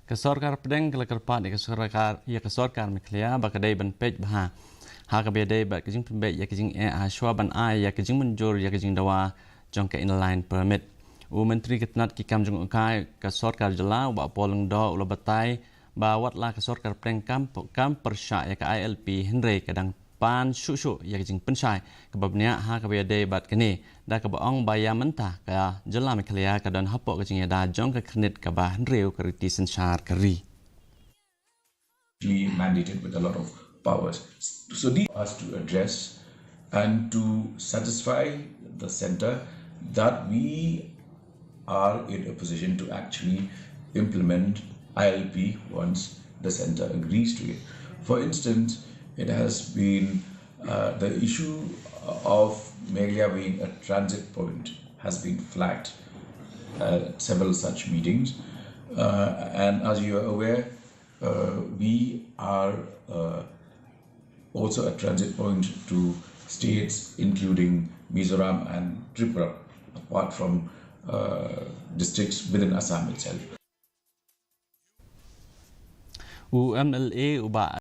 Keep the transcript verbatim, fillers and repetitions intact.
Ka sorkar pdeng ka la kyrpad ïa ka sorkar, ïa ka sorkar Meghalaya ba ka dei ban peit bha ha kaba ïadei bad ka jingpynbeit ïa ka jingeh ha shwa ban ai ïa ka jingmynjur ïa ka jingdawa jong ka Inner Line Permit. U Myntri ka tnat ki kam jong u kai ka sorkar jylla, u Bah Paul Lyngdoh, u la batai ba wat la ka sorkar pdeng kam, kam pyrshah ïa ka I L P, hynrei ka dang pan shuh shuh ïa ka jingpynshai kaba bniah ha kaba ïadei bad kane, da kaba ong ba ïa mynta ka jylla Meghalaya ka don hapoh ka jingïada jong ka khyrnit kaba hynriew ka riti synshar ka ri. Actually mandated with a lot of powers. So these us to address and to satisfy the center that we are in a position to actually implement I L P once the center agrees to it. For instance, it has been uh, the issue of Meghalaya being a transit point has been flagged at several such meetings. Uh, and as you are aware, uh, we are uh, also a transit point to states including Mizoram and Tripura, apart from uh, districts within Assam itself. U M L A u Bah